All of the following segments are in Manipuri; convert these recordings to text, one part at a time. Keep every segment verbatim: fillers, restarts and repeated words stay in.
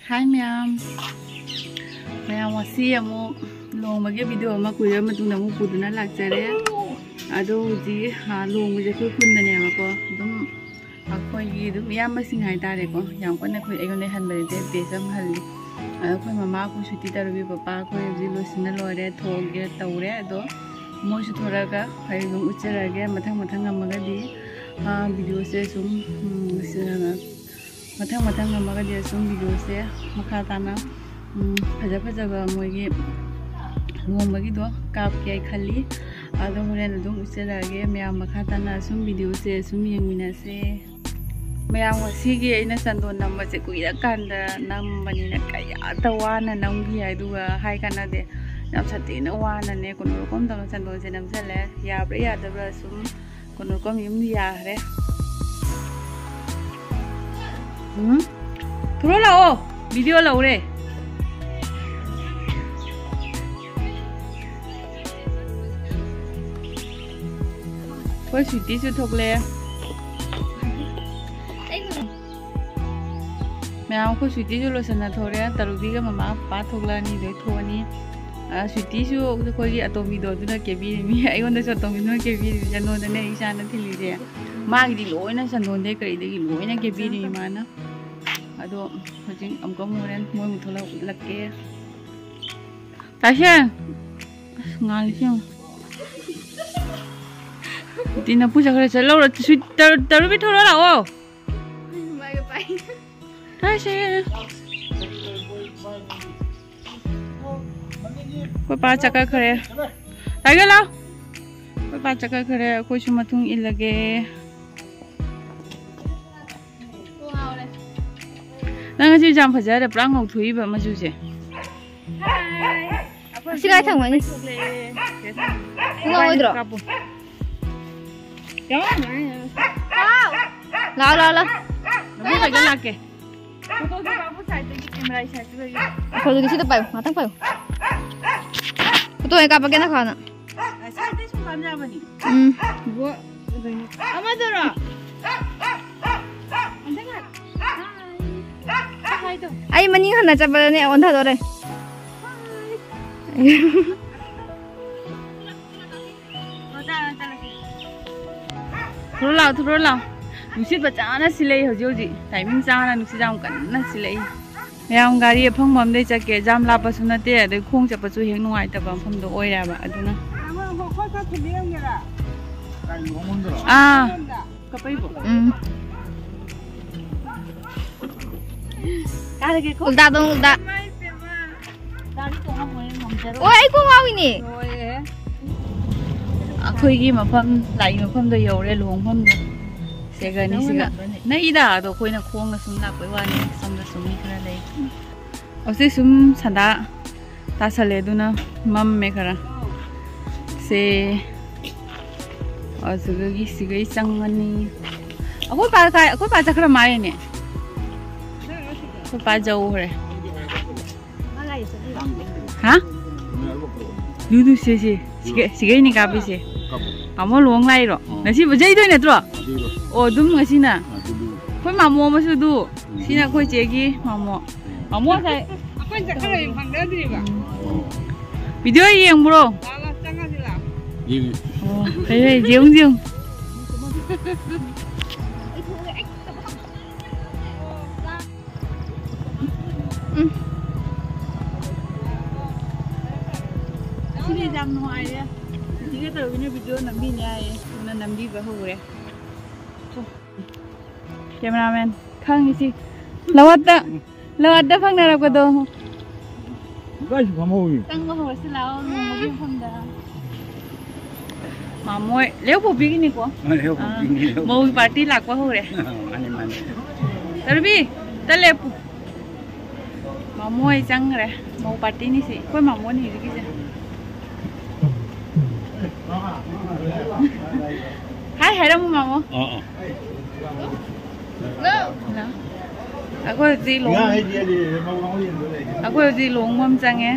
ꯍꯥꯏ ꯃꯌꯥꯝ, ꯃꯌꯥꯝ ꯉꯁꯤ ꯑꯃꯨꯛ ꯂꯨꯍꯣꯡꯕꯒꯤ ꯚꯤꯗꯤꯑꯣ ꯑꯃ ꯀꯨꯏꯔꯕ ꯃꯇꯨꯡꯗ ꯑꯃꯨꯛ ꯄꯨꯗꯨꯅ ꯂꯥꯛꯆꯔꯦ꯫ ꯑꯗꯣ ꯍꯧꯖꯤꯛ, ꯑ, ꯂꯨꯍꯣꯡꯕꯁꯦ ꯑꯩꯈꯣꯏ ꯈꯨꯟꯗꯅꯦꯕꯀꯣ꯫ ꯑꯗꯨꯝ ꯑꯩꯈꯣꯏꯒꯤ ꯑꯗꯨꯝ ꯏꯌꯥꯝꯕꯁꯤꯡ ꯍꯥꯏꯇꯥꯔꯦꯀꯣ, ꯌꯥꯝ ꯀꯟꯅ ꯑꯩꯈꯣꯏ ꯑꯩꯉꯣꯟꯗ ꯍꯟꯕ ꯅꯠꯇꯦ, ꯕꯦꯁ ꯑꯃ ꯍꯜꯂꯤ꯫ ꯑꯗꯣ ꯑꯩꯈꯣꯏ ꯃꯃꯥ, ꯑꯩꯈꯣꯏ ꯁꯨꯇꯤ ꯇꯥꯔꯨꯕꯤ, ꯄꯄꯥ ꯑꯩꯈꯣꯏ ꯍꯧꯖꯤꯛ ꯂꯣꯏꯁꯤꯟꯅ ꯂꯣꯏꯔꯦ, ꯊꯣꯛꯑꯒꯦ ꯇꯧꯔꯦ꯫ ꯑꯗꯣ ꯃꯣꯏꯁꯨ ꯊꯣꯔꯛꯑꯒ ꯑꯩ ꯑꯗꯨꯝ ꯎꯠꯆꯔꯛꯑꯒꯦ ꯃꯊꯪ ꯃꯊꯪ ꯉꯝꯃꯒꯗꯤ, ꯑ, ꯚꯤꯗꯤꯑꯣꯁꯦ ꯁꯨꯝ, ꯎꯝ, ꯁ-, ꯃꯊꯪ ꯃꯊꯪ ꯉꯝꯃꯒꯗꯤ ꯑꯁꯨꯝ ꯚꯤꯗꯤꯑꯣꯁꯦ ꯃꯈꯥ ꯇꯥꯅ, ꯎꯝ, ꯐꯖ ꯐꯖꯕ ꯃꯣꯏꯒꯤ ꯂꯨꯍꯣꯡꯕꯒꯤꯗꯣ ꯀꯥꯞꯀꯦ ꯈꯜꯂꯤ꯫ ꯑꯗꯣ ꯍꯣꯔꯦꯟ ꯑꯗꯨꯝ ꯎꯠꯆꯔꯛꯑꯒꯦ꯫ ꯃꯌꯥꯝ ꯃꯈꯥ ꯇꯥꯅ ꯑꯁꯨꯝ ꯚꯤꯗꯤꯑꯣꯁꯦ ꯑꯁꯨꯝ ꯌꯦꯡꯃꯤꯟꯅꯁꯦ꯫ ꯃꯌꯥꯝ ꯉꯁꯤꯒꯤ ꯑꯩꯅ ꯆꯟꯗꯣꯟ ꯅꯝꯕꯁꯦ ꯀꯨꯏꯔꯀꯥꯟꯗ ꯅꯝꯕꯅꯤꯅ ꯀꯌꯥꯗ ꯋꯥꯅ ꯅꯝꯈꯤ ꯍꯥꯏꯗꯨꯒ ꯍꯥꯏ ꯀꯥꯟꯅꯗꯦ꯫ ꯌꯥꯝ ꯁꯥꯊꯤꯅ ꯋꯥꯅꯅꯦ ꯀꯩꯅꯣ ꯔꯣꯀꯣꯝꯗꯧꯅ ꯆꯟꯗꯣꯟꯁꯦ ꯅꯝꯁꯜꯂꯦ꯫ ꯌꯥꯕ꯭ꯔꯥ ꯌꯥꯗꯕ꯭ꯔꯥ ꯁꯨꯝ ꯀꯩꯅꯣ ꯀꯣ ꯌꯨꯝ ꯌꯥꯈ꯭ꯔꯦ꯫ ꯎꯝ? ꯊꯣꯔꯛꯑꯣ ꯂꯥꯛꯑꯣ, ꯚꯤꯗꯤꯑꯣ ꯂꯧꯔꯦ꯫ ꯑꯩꯈꯣꯏ ꯁ꯭ꯋꯤꯇꯤꯁꯨ ꯊꯣꯛꯂꯛꯑꯦ꯫ ꯃꯌꯥꯝ ꯑꯩꯈꯣꯏ ꯁ꯭ꯋꯤꯇꯤꯁꯨ ꯂꯣꯏꯁꯟꯅ ꯊꯣꯔꯦ꯫ ꯇꯔꯨꯕꯤꯒ ꯃꯃꯥ ꯄꯄꯥ ꯊꯣꯛꯂꯛꯑꯅꯤ, ꯂꯣꯏ ꯊꯣꯛꯑꯅꯤ꯫ ꯑ, ꯁ꯭ꯋꯤꯇꯤꯁꯨ ꯑꯩꯈꯣꯏꯒꯤ ꯑꯇꯣꯝꯕꯤꯗꯣ ꯑꯗꯨꯅ ꯀꯦꯕꯤꯔꯤꯃꯤ꯫ ꯑꯩꯉꯣꯟꯗꯁꯨ ꯑꯇꯣꯝꯕꯤꯗꯨꯅ ꯀꯦꯕꯤꯔꯤꯃꯤ꯫ ꯆꯟꯗꯣꯟꯗꯅꯦ ꯏꯆꯥꯅ ꯊꯤꯜꯂꯤꯁꯦ꯫ ꯃꯥꯒꯤꯗꯤ ꯂꯣꯏꯅ ꯆꯟꯗꯣꯟꯗꯩ ꯀꯔꯤꯗꯒꯤ ꯂꯣꯏꯅ ꯀꯦꯕꯤꯔꯤꯃꯤ ꯃꯥꯅ꯫ ꯑꯗꯣ ꯍꯧꯖꯤꯛ ꯑꯃꯨꯛꯀ ꯑꯃꯨꯛ ꯍꯣꯔꯦꯟ ꯃꯣꯏ ꯑꯃꯨꯛ ꯊꯣꯛꯂꯛꯂꯛꯀꯦ꯫ ꯇꯥꯏꯁꯦ꯫ ꯑꯁ, ꯉꯥꯜꯂꯤꯁꯦ ꯌꯦꯡꯉꯣ꯫ ꯁ꯭ꯋꯤꯇꯤ ꯅꯐꯨ ꯆꯠꯈ꯭ꯔꯦ, ꯆꯠꯂꯧꯔꯣ꯫ ꯁ꯭ꯋꯤꯠ-, ꯇꯔꯨ-, ꯇꯔꯨꯕꯤ ꯊꯣꯛꯂꯛꯑꯣ ꯂꯥꯛꯑꯣ꯫ ꯇꯥꯏꯁꯦ꯫ ꯑꯩꯈꯣꯏ ꯄꯥ ꯆꯠꯈ꯭ꯔꯦ꯫ ꯇꯥꯏꯒ ꯂꯥꯎ꯫ ꯑꯩꯈꯣꯏ ꯄꯥ ꯆꯠꯈ꯭ꯔꯦ꯫ ꯑꯩꯈꯣꯏꯁꯨ ꯃꯇꯨꯡ ꯏꯜꯂꯒꯦ꯫ ꯅꯪ ꯉꯁꯤ ꯌꯥꯝ ꯐꯖꯔꯦ, ꯄꯨꯔꯥ ꯉꯧꯊꯣꯛꯏꯕ ꯃꯆꯨꯁꯦ꯫ ꯁꯤ ꯀꯥꯏ ꯊꯝꯒꯅꯤ? ꯊꯣꯛꯂꯛꯑꯦ꯫ ꯉꯧꯔꯣꯏꯗ꯭ꯔꯣ? ꯀꯥꯞꯄꯨ꯫ ꯂꯥꯛꯑꯣ, ꯂꯥꯛꯑꯣ, ꯂꯥꯛꯑꯣ꯫ ꯅꯕꯨꯡ ꯀꯩꯗ ꯂꯥꯛꯀꯦ? ꯐꯣꯇꯣꯗꯣ ꯀꯥꯞꯄꯨ ꯁꯥꯏꯗꯇꯒꯤ, ꯀꯦꯃꯦꯔꯥꯒꯤ ꯁꯥꯏꯗꯇ ꯂꯩꯌꯦ꯫ ꯐꯣꯇꯣꯗꯣ ꯁꯤꯗ ꯄꯥꯏꯌꯨ, ꯉꯥꯛꯇꯪ ꯄꯥꯏꯌꯨ꯫ ꯐꯣꯇꯣ ꯑꯣꯏꯅ ꯀꯥꯞꯄꯛꯀꯦ ꯅꯈ꯭ꯋꯥꯅ꯫ ꯁꯥꯏꯗꯇꯩ ꯁꯨꯝ ꯀꯥꯞ ꯌꯥꯕꯅꯤ꯫ ꯎꯝ꯫ ꯕꯣ-, ꯑꯃꯗꯨꯔꯣ? ꯑꯝꯇ ꯉꯥꯏ-, ꯍꯥꯏ꯫ ꯑꯩ ꯃꯅꯤꯡ ꯍꯟꯅ ꯆꯠꯄꯗꯅꯦ ꯑꯣꯟꯊꯗꯣꯔꯦ꯫ ꯊꯨꯔꯣ ꯂꯥꯎ, ꯊꯨꯔꯣ ꯂꯥꯎ꯫ ꯅꯨꯡꯁꯤꯠ ꯐꯖꯅ ꯁꯤꯠꯂꯛꯏ ꯍꯧꯖꯤꯛ ꯍꯧꯖꯤꯛ꯫ ꯇꯥꯏꯃꯤꯡ ꯆꯥꯅ ꯅꯨꯡꯁꯤꯠ ꯌꯥꯝ ꯀꯟꯅ ꯁꯤꯠꯂꯛꯏ꯫ ꯃꯌꯥꯝ ꯒꯥꯔꯤ ꯑꯐꯪꯕ ꯑꯝꯗꯩ ꯆꯠꯀꯦ꯫ ꯌꯥꯝ ꯂꯥꯞꯄꯁꯨ ꯅꯠꯇꯦ, ꯑꯗꯩ ꯈꯣꯡ ꯆꯠꯄꯁꯨ ꯍꯦꯛ ꯅꯨꯡꯉꯥꯏꯇꯕ ꯃꯐꯝꯗꯣ ꯑꯣꯏꯔꯦꯕ꯫ ꯑꯗꯨꯅ ꯑꯥ꯫ ꯎꯝ꯫ ꯎꯜꯇꯥꯗꯣ ꯎꯜꯇꯥ꯫ ꯑꯣ, ꯑꯩ ꯀꯣꯛ ꯉꯥꯎꯏꯅꯦ꯫ ꯑꯩꯈꯣꯏꯒꯤ ꯃꯐꯝ, ꯂꯥꯛꯏ ꯃꯐꯝꯗꯣ ꯌꯧꯔꯦ, ꯂꯨꯍꯣꯡꯐꯝꯗꯣ꯫ ꯁꯤꯒ ꯑꯅꯤꯁꯤꯒ ꯅꯛꯏꯗ, ꯑꯗꯣ ꯑꯩꯈꯣꯏꯅ ꯈꯣꯡꯅ ꯁꯨꯝ ꯂꯥꯛꯄꯩ ꯋꯥꯅꯤ꯫ ꯁꯣꯝꯗꯁꯨ ꯃꯤ ꯈꯔ ꯂꯩ꯫ ꯍꯧꯖꯤꯛ ꯁꯨꯝ ꯁꯟꯗꯥ ꯇꯥꯁꯜꯂꯦ, ꯑꯗꯨꯅ ꯃꯝꯃꯦ ꯈꯔ꯫ ꯁꯦ, ꯑꯗꯨꯗꯒꯤ ꯁꯤꯒꯩ ꯆꯪꯉꯅꯤ꯫ ꯑꯩꯈꯣꯏ ꯄꯥ ꯀꯥꯏ, ꯑꯩꯈꯣꯏ ꯄꯥ ꯆꯠꯈ꯭ꯔ ꯃꯥꯜꯂꯦꯅꯦ꯫ ꯑꯩꯈꯣꯏ ꯄꯥ ꯖꯧꯈ꯭ꯔꯦ꯫ ꯍꯥ? ꯗꯨ, ꯗꯨ, ꯁꯦ, ꯁꯦ꯫ ꯁꯤꯒꯩ, ꯁꯤꯒꯩꯅꯤ ꯀꯥꯞꯄꯤꯁꯦ꯫ ꯀꯥꯞꯄꯣ꯫ ꯇꯥꯃꯣ ꯂꯨꯍꯣꯡ ꯂꯥꯛꯏꯔꯣ? ꯑꯣ꯫ ꯉꯁꯤ ꯕꯖꯩꯗꯣꯏ ꯅꯠꯇ꯭ꯔꯣ? ꯕꯖꯩꯗꯣꯏ꯫ ꯑꯣ, ꯑꯗꯨꯝ ꯉꯁꯤꯅ꯫ ꯑꯥ, ꯑꯗꯨꯝ꯫ ꯑꯩꯈꯣꯏ ꯃꯥꯃꯣ ꯑꯃꯁꯨ ꯑꯗꯨ꯫ ꯎꯝ꯫ ꯁꯤꯅ ꯑꯩꯈꯣꯏ ꯆꯦꯒꯤ ꯃꯥꯃꯣ꯫ ꯎꯝ꯫ ꯃꯥꯃꯣ ꯉꯁꯥꯏ ꯑꯩꯈꯣꯏ ꯆꯠꯈ꯭ꯔ ꯐꯪꯅꯗ꯭ꯔꯤꯕ꯫ ꯑꯣ꯫ ꯚꯤꯗꯤꯑꯣ ꯌꯦꯡꯕ꯭ꯔꯣ? ꯂꯥꯛꯑꯣ, ꯂꯥꯛꯑꯣ, ꯆꯪꯉꯁꯤ ꯂꯥꯛꯑꯣ꯫ ꯌꯦꯡꯉꯤ꯫ ꯑꯣ, ꯐꯩ, ꯐꯩ, ꯌꯦꯡꯉꯨ, ꯌꯦꯡꯉꯨ꯫ ꯎꯝ꯫ ꯉꯁꯤꯗꯤ ꯌꯥꯝ ꯅꯨꯡꯉꯥꯏꯔꯦ꯫ ꯁꯤꯒ ꯇꯧꯔꯒꯅ ꯚꯤꯗꯤꯑꯣ ꯅꯝꯕꯤꯅꯤ ꯍꯥꯏꯌꯦ꯫ ꯑꯗꯨꯅ ꯅꯝꯕꯤꯕ ꯍꯧꯔꯦ꯫ ꯀꯦꯃꯦꯔꯥꯃꯦꯟ ꯈꯪꯉꯤꯁꯤ꯫ ꯂꯋꯥꯠꯇ, ꯂꯋꯥꯠꯇ ꯐꯪꯅꯔꯛꯄꯗꯣ꯫ ꯀꯥꯏꯁꯨ ꯐꯝꯍꯧꯏ꯫ ꯆꯪꯕ ꯍꯧꯔꯁꯤ ꯂꯥꯛꯑꯣ, ꯂꯨꯍꯣꯡꯕꯒꯤ ꯃꯐꯝꯗ꯫ ꯃꯥꯃꯣꯏ, ꯂꯦꯎꯄꯣꯛꯄꯤꯒꯤꯅꯤꯀꯣ? ꯑ, ꯂꯦꯎꯄꯣꯛꯄꯤꯒꯤꯅꯤ, ꯑꯥ, ꯂꯦꯎꯄꯣꯛꯄꯤ꯫ ꯃꯧꯒꯤ ꯄꯥꯔꯇꯤ ꯂꯥꯛꯄ ꯍꯧꯔꯦ꯫ ꯑ, ꯃꯥꯅꯤ, ꯃꯥꯅꯤ꯫ ꯇꯔꯨꯕꯤ, ꯇ ꯂꯦꯞꯄꯨ꯫ ꯃꯥꯃꯣꯏ ꯆꯪꯈ꯭ꯔꯦ꯫ ꯃꯧ ꯄꯥꯔꯇꯤꯅꯤ ꯁꯤ꯫ ꯑꯩꯈꯣꯏ ꯃꯥꯃꯣꯅꯤ ꯍꯧꯖꯤꯛꯀꯤꯁꯦ꯫ ꯍꯥꯏ ꯍꯥꯏꯔꯝꯃꯨ, ꯃꯥꯃꯣ꯫ ꯑ, ꯑ꯫ ꯍꯜꯂꯣ꯫ ꯑꯩꯈꯣꯏ ꯍꯧꯖꯤꯛ ꯂꯨꯍꯣꯡ-, ꯑꯩꯈꯣꯏ ꯍꯧꯖꯤꯛ ꯂꯨꯍꯣꯡꯕ ꯑꯃ ꯆꯪꯉꯦ꯫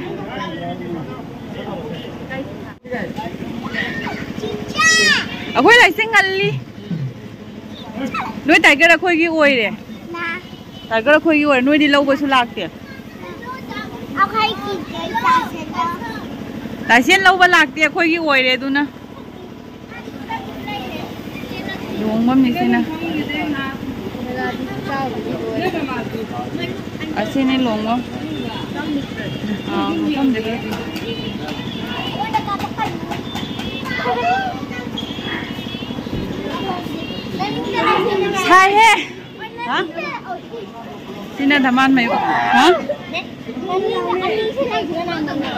ꯑꯩꯈꯣꯏ ꯂꯥꯏꯁꯪ ꯉꯜꯂꯤ꯫ ꯅꯣꯏ ꯇꯥꯏꯒꯔ ꯑꯩꯈꯣꯏꯒꯤ ꯑꯣꯏꯔꯦ꯫ ꯇꯥꯏꯒꯔ ꯑꯩꯈꯣꯏꯒꯤ ꯑꯣꯏꯔꯦ, ꯅꯣꯏꯗꯤ ꯂꯧꯕꯁꯨ ꯂꯥꯛꯇꯦ꯫ ꯑꯩꯈꯣꯏꯒꯤ ꯀꯩ ꯆꯥꯁꯦ? ꯂꯥꯏꯁꯦꯟ ꯂꯧꯕ ꯂꯥꯛꯇꯦ, ꯑꯩꯈꯣꯏꯒꯤ ꯑꯣꯏꯔꯦ ꯑꯗꯨꯅ꯫ ꯂꯨꯍꯣꯡꯐꯝꯅꯤ ꯁꯤꯅ꯫ ꯑꯁꯤꯅꯤ ꯂꯨꯍꯣꯡꯐꯝ꯫ ꯑꯥ, ꯃꯐꯝꯗꯨꯗꯤ꯫ ꯁꯥꯏꯍꯦ꯫ ꯍꯥ? ꯁꯤꯅ ꯙꯃꯥꯟ ꯃꯌꯨꯝ꯫ ꯍꯥ?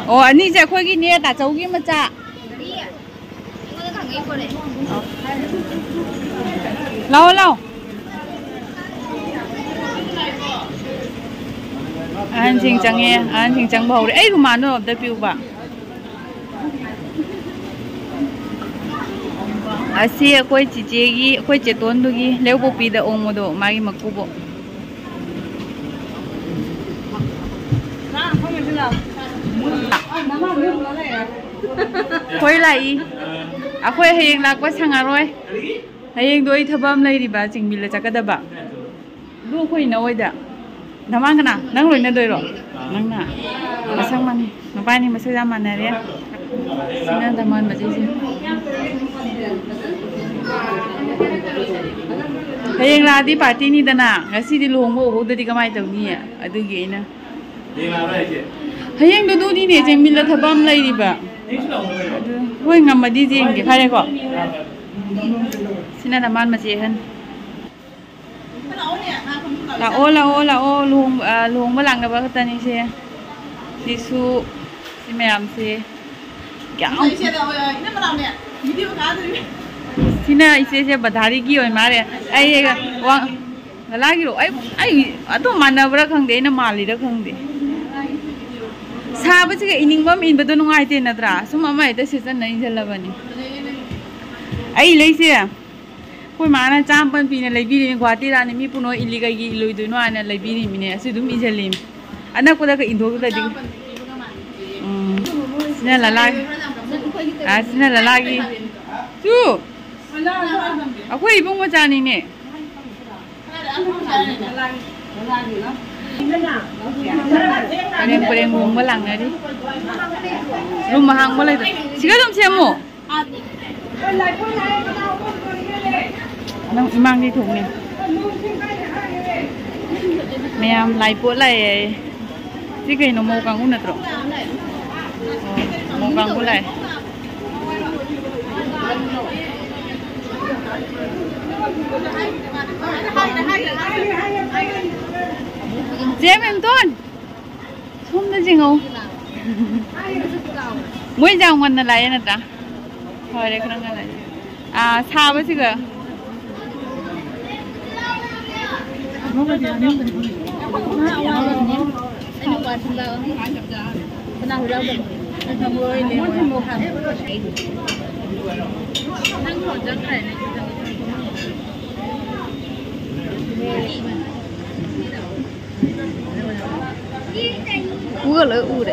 ꯑꯣ, ꯑꯅꯤꯁꯦ ꯑꯩꯈꯣꯏꯒꯤꯅꯦ, ꯇꯥꯆꯧꯒꯤ ꯃꯆꯥ꯫ ꯂꯥꯛꯑꯣ, ꯂꯥꯛꯑꯣ꯫ ꯑꯍꯟꯁꯤꯡ ꯆꯪꯉꯦ, ꯑꯍꯟꯁꯤꯡ ꯆꯪꯕ ꯍꯧꯔꯦ꯫ ꯑꯩ ꯔꯨꯃꯥꯟꯗꯣ ꯑꯝꯇ ꯄꯤꯌꯨꯕ꯫ ꯑꯁꯤ ꯑꯩꯈꯣꯏ ꯆꯤꯆꯦꯒꯤ, ꯑꯩꯈꯣꯏ ꯆꯦꯇꯣꯟꯗꯨꯒꯤ ꯂꯩꯕꯣꯛꯄꯤꯗ ꯑꯣꯡꯕꯗꯣ, ꯃꯥꯒꯤ ꯃꯀꯨꯕꯣꯛ꯫ ꯍꯣꯏ, ꯂꯥꯛꯏ꯫ ꯑꯩꯈꯣꯏ ꯍꯌꯦꯡ ꯂꯥꯛꯄ ꯁꯪꯉꯔꯣꯏ꯫ ꯍꯌꯦꯡꯗꯣ ꯑꯩ ꯊꯕꯛ ꯑꯃ ꯂꯩꯔꯤꯕ, ꯆꯤꯡꯃꯤꯜꯂ ꯆꯠꯀꯗꯕ꯫ ꯑꯗꯨ ꯑꯩꯈꯣꯏ ꯏꯅꯧ ꯍꯣꯏꯗ꯫ ꯅꯃꯥꯡ ꯀꯅꯥ? ꯅꯪ ꯂꯣꯏꯅꯗꯣꯏꯔꯣ? ꯅꯪꯅ? ꯃꯁꯛ ꯃꯥꯟꯅꯩ꯫ ꯅꯨꯄꯥꯅꯤ ꯃꯁꯛ ꯌꯥꯝ ꯃꯥꯟꯅꯔꯦ꯫ ꯁꯤꯅ ꯗꯃꯥꯟ ꯃꯆꯦꯁꯦ꯫ ꯍꯌꯦꯡ ꯂꯥꯛꯑꯗꯤ ꯄꯥꯔꯇꯤꯅꯤꯗꯅ, ꯉꯁꯤꯗꯤ ꯂꯨꯍꯣꯡꯕ ꯎꯍꯧꯗ꯭ꯔꯗꯤ ꯀꯃꯥꯏꯅ ꯇꯧꯅꯤ? ꯑꯗꯨꯒꯤ ꯑꯩꯅ꯫ ꯍꯌꯦꯡꯗꯣ ꯑꯗꯨꯅꯤꯅꯦ, ꯆꯦꯡꯃꯤꯜꯂ ꯊꯕꯛ ꯑꯃ ꯂꯩꯔꯤꯕ꯫ ꯑꯗꯨ ꯍꯣꯏ, ꯉꯝꯃꯗꯤ ꯌꯦꯡꯒꯦ꯫ ꯐꯔꯦꯀꯣ꯫ ꯁꯤꯅ ꯗꯃꯥꯟ ꯃꯆꯦ ꯑꯍꯟ꯫ ꯂꯥꯛꯑꯣ, ꯂꯥꯛꯑꯣ, ꯂꯥꯛꯑꯣ꯫ ꯂꯨꯍꯣꯡ-, ꯑ, ꯂꯨꯍꯣꯡꯕ ꯂꯥꯛꯅꯕ ꯈꯛꯇꯅꯤ ꯁꯦ꯫ ꯁꯤꯁꯨ, ꯁꯤ ꯃꯌꯥꯝꯁꯦ꯫ ꯀꯌꯥꯝ-, ꯁꯤꯅ ꯏꯆꯦꯁꯦ ꯕꯙꯥꯔꯤꯒꯤ ꯑꯣꯏ ꯃꯥꯜꯂꯦ꯫ ꯑꯩ ꯋꯥ-, ꯂꯂꯥꯒꯤꯔꯣ? ꯑꯩ, ꯑꯩ ꯑꯗꯨꯝ ꯃꯥꯟꯅꯕ꯭ꯔꯥ ꯈꯪꯗꯦ, ꯑꯩꯅ ꯃꯥꯜꯂꯤꯔꯥ ꯈꯪꯗꯦ꯫ ꯁꯥꯕꯁꯤꯒ ꯏꯅꯤꯡꯕ ꯑꯃ ꯏꯟꯕꯗꯣ ꯅꯨꯡꯉꯥꯏꯇꯦ ꯅꯠꯇ꯭ꯔꯥ? ꯁꯨꯝ ꯑꯃ ꯍꯦꯛꯇ ꯁꯦꯠꯆꯟꯅ ꯏꯟꯁꯤꯜꯂꯕꯅꯤ꯫ ꯑꯩ ꯂꯩꯁꯦ꯫ ꯑꯩꯈꯣꯏ ꯃꯥꯅ ꯆꯥꯝꯃꯄꯟ ꯄꯤꯅ ꯂꯩꯕꯤꯔꯤꯅꯤ, ꯒꯨꯍꯥꯇꯤꯗꯅꯤ꯫ ꯃꯤ ꯄꯨꯝꯅꯃꯛ ꯏꯜꯂꯤ, ꯀꯩꯒꯤ ꯏꯜꯂꯣꯏꯗꯣꯏꯅꯣ ꯍꯥꯏꯅ ꯂꯩꯕꯤꯔꯤꯃꯤꯅꯦ꯫ ꯑꯁꯤ ꯑꯗꯨꯝ ꯏꯖꯜꯂꯤꯃꯤ꯫ ꯑꯅꯛꯄꯗꯒ ꯏꯟꯊꯣꯛꯇ꯭ꯔꯗꯤ꯫ ꯎꯝ꯫ ꯁꯤꯅ ꯂꯂꯥꯒꯤ꯫ ꯑꯥ, ꯁꯤꯅ ꯂꯂꯥꯒꯤ꯫ ꯆꯨ! ꯑꯩꯈꯣꯏ ꯏꯕꯨꯡ ꯃꯆꯥꯅꯤꯅꯦ꯫ ꯄꯔꯦꯡ ꯄꯔꯦꯡ ꯂꯨꯍꯣꯡꯕ ꯂꯥꯛꯅꯔꯤ꯫ ꯔꯨꯝ ꯑꯍꯥꯡꯕ ꯂꯩꯇ꯭ꯔꯣ? ꯁꯤꯒ ꯑꯗꯨꯝ ꯁꯦꯝꯃꯣ꯫ ꯅꯪ ꯏꯃꯥꯡꯗꯤ ꯊꯣꯡꯅꯤ꯫ ꯃꯌꯥꯝ ꯂꯥꯏ ꯄꯣꯠ ꯂꯥꯛꯑꯦ꯫ ꯁꯤ ꯀꯩꯅꯣ, ꯃꯧ ꯀꯥꯡꯕꯨ ꯅꯠꯇ꯭ꯔꯣ? ꯑꯣ, ꯃꯧ ꯀꯥꯡꯕꯨ ꯂꯥꯛꯑꯦ꯫ ꯆꯦ ꯃꯦꯝꯇꯣꯟ, ꯁꯣꯝꯗ ꯌꯦꯡꯉꯧ꯫ ꯃꯣꯏꯁꯦ ꯌꯥꯝ ꯉꯟꯅ ꯂꯥꯛꯑꯦ ꯅꯠꯇ꯭ꯔꯥ? ꯐꯔꯦ, ꯈꯔ ꯉꯟꯅ ꯂꯥꯛꯑꯦ꯫ ꯑꯥ, ꯁꯥꯕꯁꯤꯒ꯫ ꯎꯔ ꯂꯣꯏ ꯎꯔꯦ꯫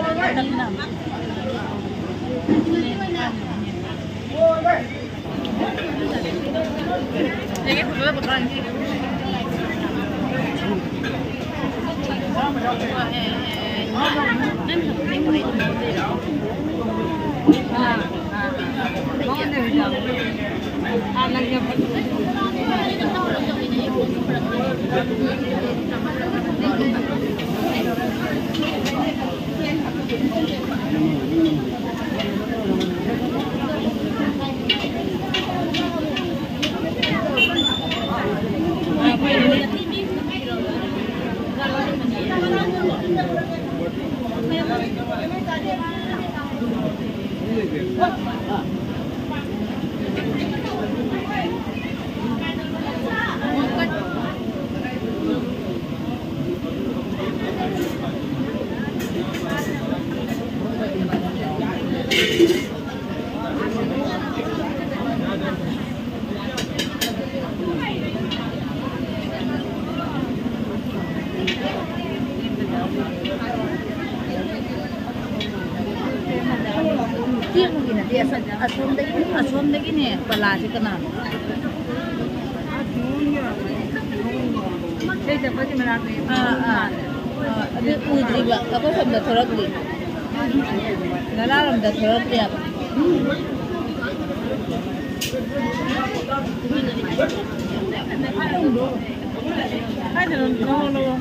ꯑꯁꯣꯝꯗꯒꯤ, ꯑꯁꯣꯝꯗꯒꯤꯅꯦ ꯄꯂꯥꯁꯦ ꯀꯅꯥꯅꯣ? ꯑꯥ, ꯑꯥ꯫ ꯑꯥ, ꯑꯗꯨ ꯎꯗ꯭ꯔꯤꯕ, ꯑꯩꯈꯣꯏ ꯁꯣꯝꯗ ꯊꯣꯔꯛꯇ꯭ꯔꯤ꯫ ꯅꯂꯥꯔꯣꯝꯗ ꯊꯣꯔꯛꯇ꯭ꯔꯤꯕ꯫ ꯀꯥꯏꯗꯅꯣ? ꯂꯧꯔꯣ, ꯂꯧꯔꯣ꯫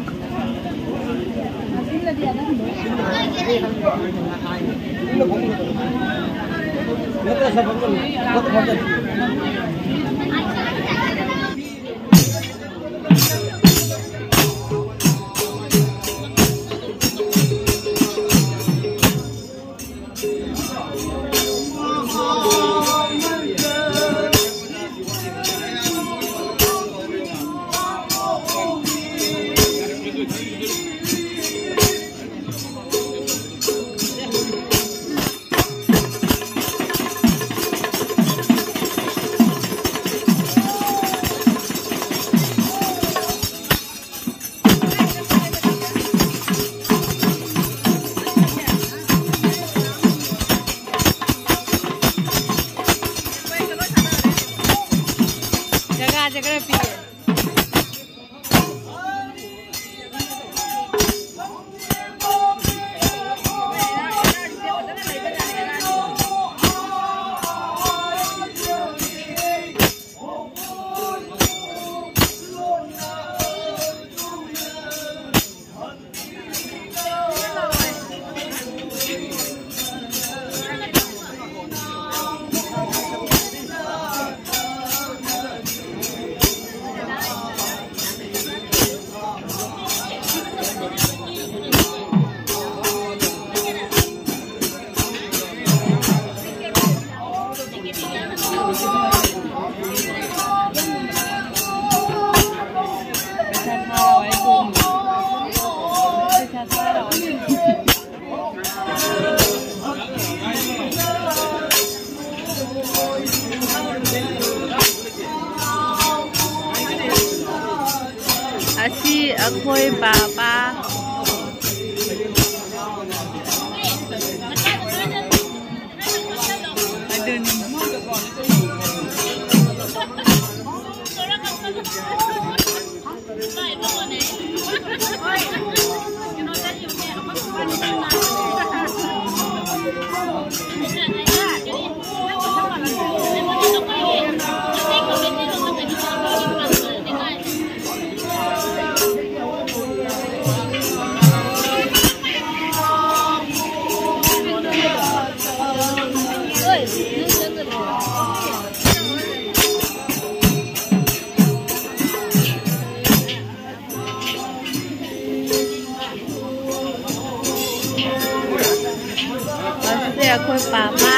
ꯑꯩꯈꯣꯏ ꯄꯥꯄꯥ꯫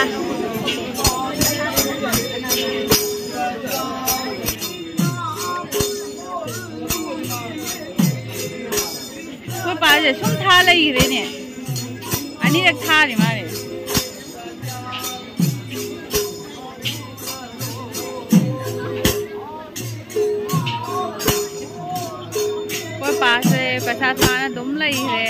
ꯑꯩꯈꯣꯏ ꯄꯥꯁꯦ ꯁꯨꯝ ꯊꯥ ꯂꯩꯈ꯭ꯔꯦꯅꯦ꯫ ꯑꯅꯤꯔꯛ ꯊꯥꯔꯤ ꯃꯥꯅꯦ꯫ ꯑꯩꯈꯣꯏ ꯄꯥꯁꯦ ꯄꯩꯁꯥ ꯊꯥꯅ ꯑꯗꯨꯝ ꯂꯩꯈ꯭ꯔꯦ꯫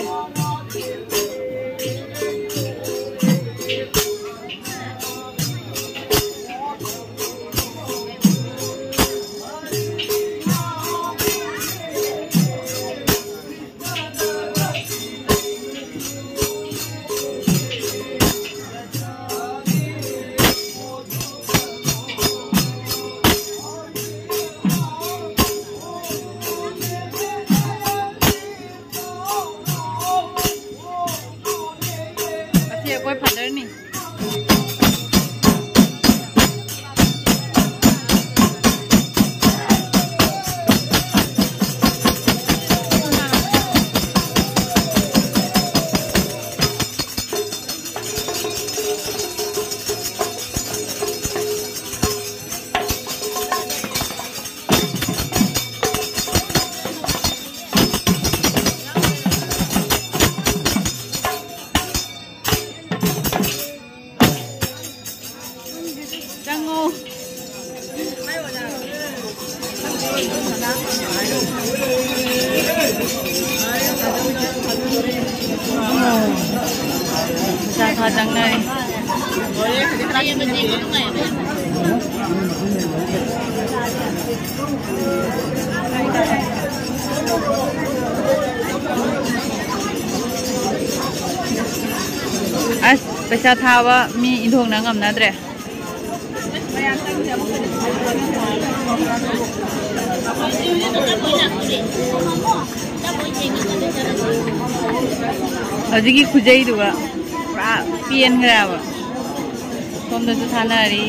ꯑꯁꯤ ꯑꯩꯈꯣꯏ ꯐꯥꯗꯔꯅꯤ꯫ ꯆꯪꯉꯣ꯫ ꯆꯥ ꯊꯥ ꯆꯪꯅꯔꯦ꯫ ꯑꯁ, ꯄꯩꯁꯥ ꯊꯥꯕ ꯃꯤ ꯏꯟꯊꯣꯛꯅ ꯉꯝꯅꯗ꯭ꯔꯦ꯫ ꯍꯧꯖꯤꯛꯀꯤ ꯈꯨꯖꯩꯗꯨꯒ ꯄꯨꯔꯥ ꯄꯦꯟꯈ꯭ꯔꯦꯕ꯫ ꯁꯣꯝꯗꯁꯨ ꯊꯥꯅꯔꯤ꯫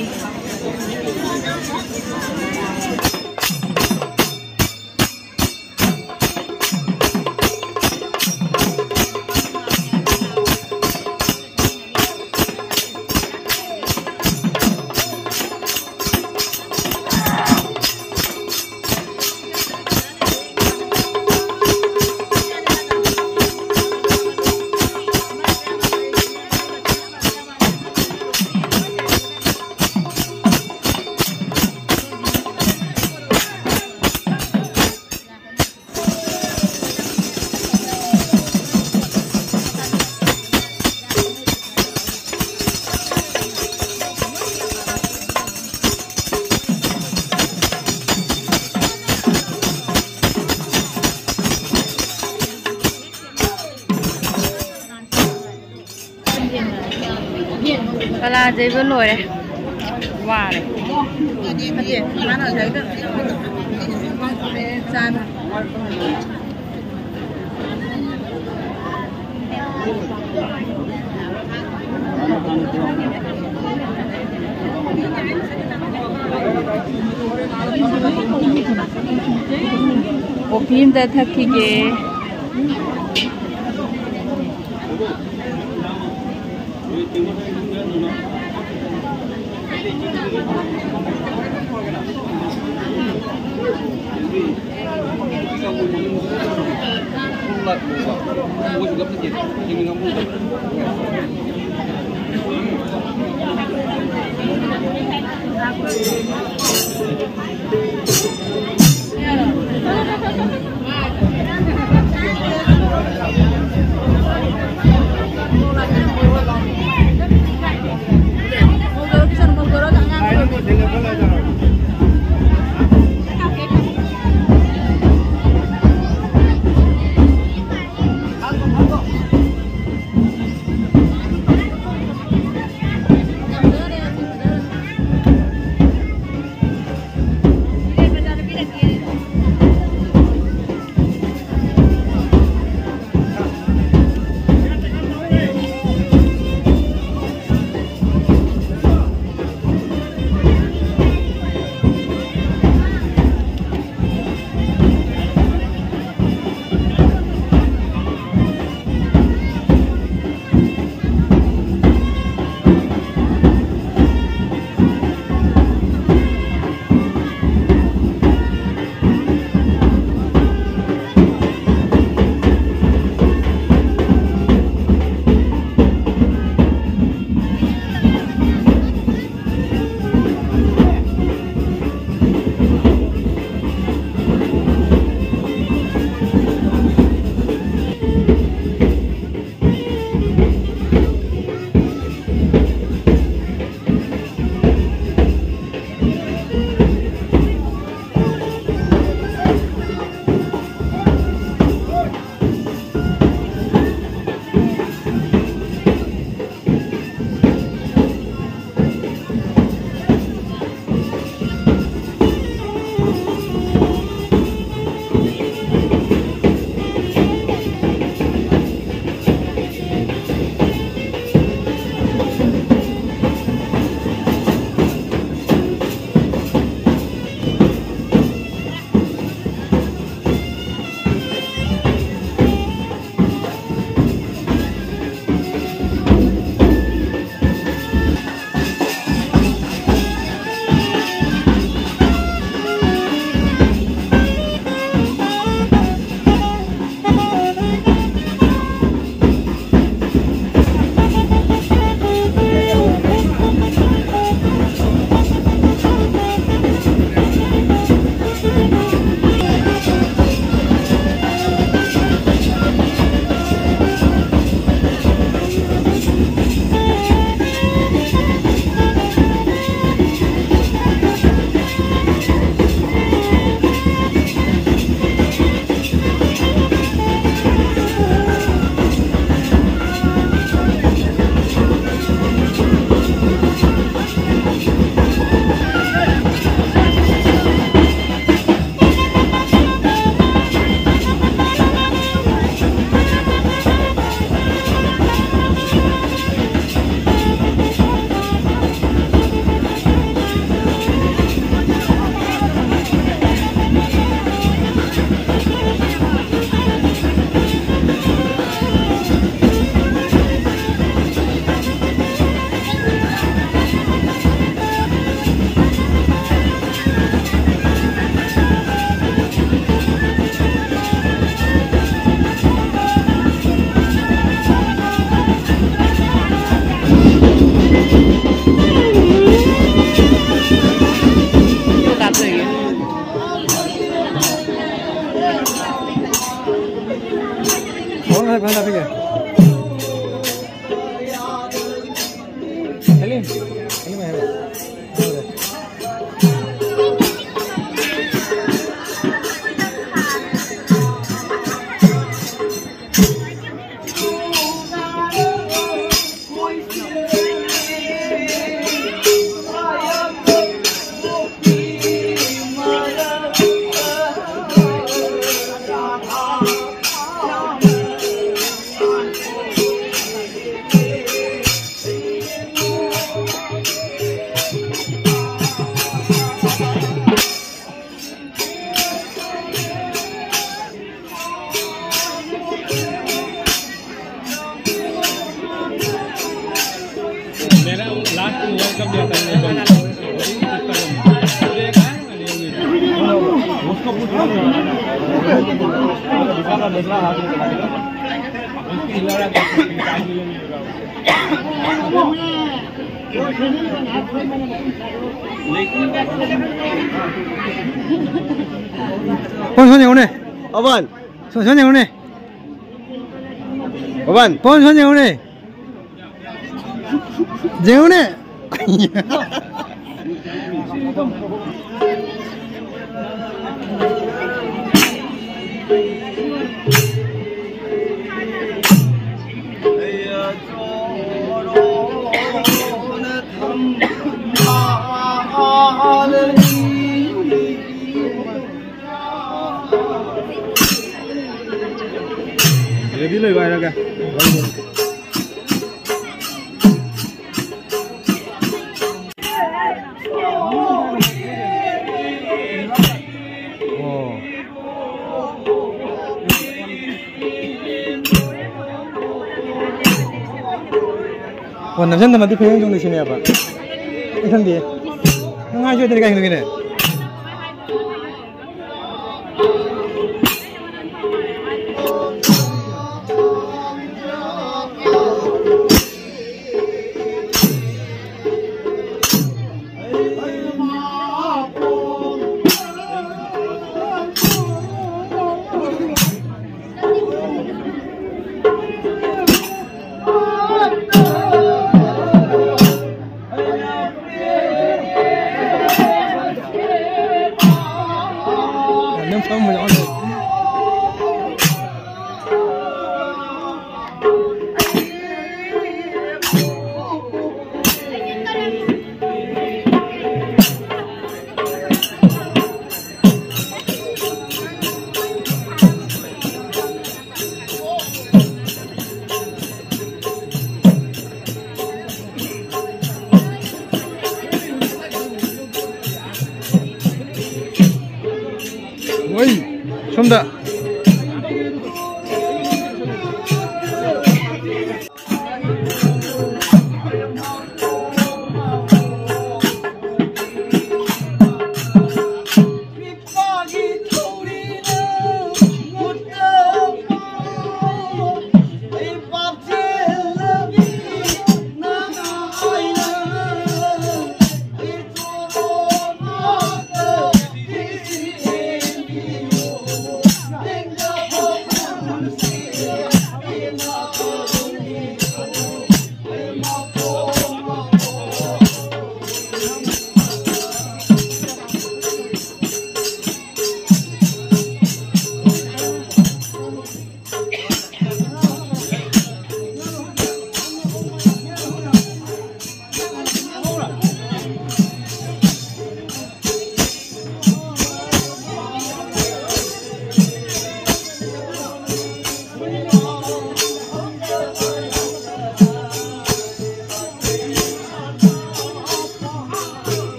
ꯀꯂꯥ ꯌꯩꯕ ꯂꯣꯏꯔꯦ꯫ ꯋꯥꯔꯦ꯫ ꯅꯠꯇꯦ, ꯃꯥꯅ ꯉꯁꯥꯏꯗ ꯆꯥꯅ꯫ ꯀꯣꯐꯤ ꯑꯝꯇ ꯊꯛꯈꯤꯒꯦ꯫ ꯐꯣꯟ ꯐꯖꯅ ꯍꯥꯞꯄꯤꯒꯦ꯫ ꯁꯦꯂꯤꯝ, ꯁꯦꯂꯤꯝ ꯍꯥꯏꯕ꯫ मेरा लास्ट वर्ल्ड कप देखा था, मैं तो उसको पूछ रहा हूँ। उसकी लड़ा ꯄꯣꯟ ꯁꯣꯟ ꯌꯦꯡꯉꯨꯅꯦ꯫ ꯑꯕꯥꯟ꯫ ꯁꯣꯟ, ꯁꯣꯟ ꯌꯦꯡꯉꯨꯅꯦ꯫ ꯑꯕꯥꯟ꯫ ꯄꯣꯟ ꯁꯣꯟ ꯌꯦꯡꯉꯨꯅꯦ꯫ ꯌꯦꯡꯉꯨꯅꯦ꯫ ꯔꯦꯗꯤ ꯂꯩꯕ ꯍꯥꯏꯔꯒ꯫ ꯑꯣ꯫ ꯐꯣꯟ ꯅꯝꯁꯤꯟꯗꯕꯗꯤ ꯐꯤꯔꯦꯟ ꯆꯣꯡꯗꯣꯏ ꯁꯤꯅꯦꯕ꯫ ꯑꯩ ꯈꯪꯗꯦ꯫ ꯅꯪ ꯍꯥꯏꯁꯨ ꯍꯥꯏꯗꯅ ꯀꯥꯏ ꯈꯪꯗꯣꯏꯅꯦ?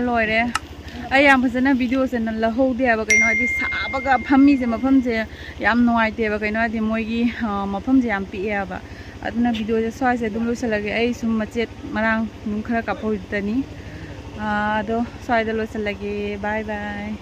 ꯂꯣꯏꯔꯦ꯫ ꯑꯩ ꯌꯥꯝ ꯐꯖꯅ ꯚꯤꯗꯤꯑꯣꯁꯦ ꯅꯝꯍꯧꯗꯦ ꯍꯥꯏꯕ, ꯀꯩꯅꯣ ꯍꯥꯏꯗꯤ ꯁꯥꯕꯒ ꯐꯝꯃꯤꯁꯦ ꯃꯐꯝꯁꯦ ꯌꯥꯝ ꯅꯨꯡꯉꯥꯏꯇꯦꯕ, ꯀꯩꯅꯣ ꯍꯥꯏꯗꯤ ꯃꯣꯏꯒꯤ ꯃꯐꯝꯁꯦ ꯌꯥꯝ ꯄꯤꯛꯑꯦꯕ꯫ ꯑꯗꯨꯅ ꯚꯤꯗꯤꯑꯣꯁꯦ ꯁ꯭ꯋꯥꯏꯁꯦ ꯑꯗꯨꯝ ꯂꯣꯏꯁꯤꯜꯂꯒꯦ꯫ ꯑꯩ ꯁꯨꯝ ꯃꯆꯦꯠ ꯃꯔꯥꯡ ꯑꯗꯨꯝ ꯈꯔ ꯀꯥꯞꯍꯧꯗꯅꯤ꯫ ꯑꯗꯣ ꯁ꯭ꯋꯥꯏꯗ ꯂꯣꯏꯁꯤꯜꯂꯒꯦ꯫ ꯕꯥꯏ ꯕꯥꯏ꯫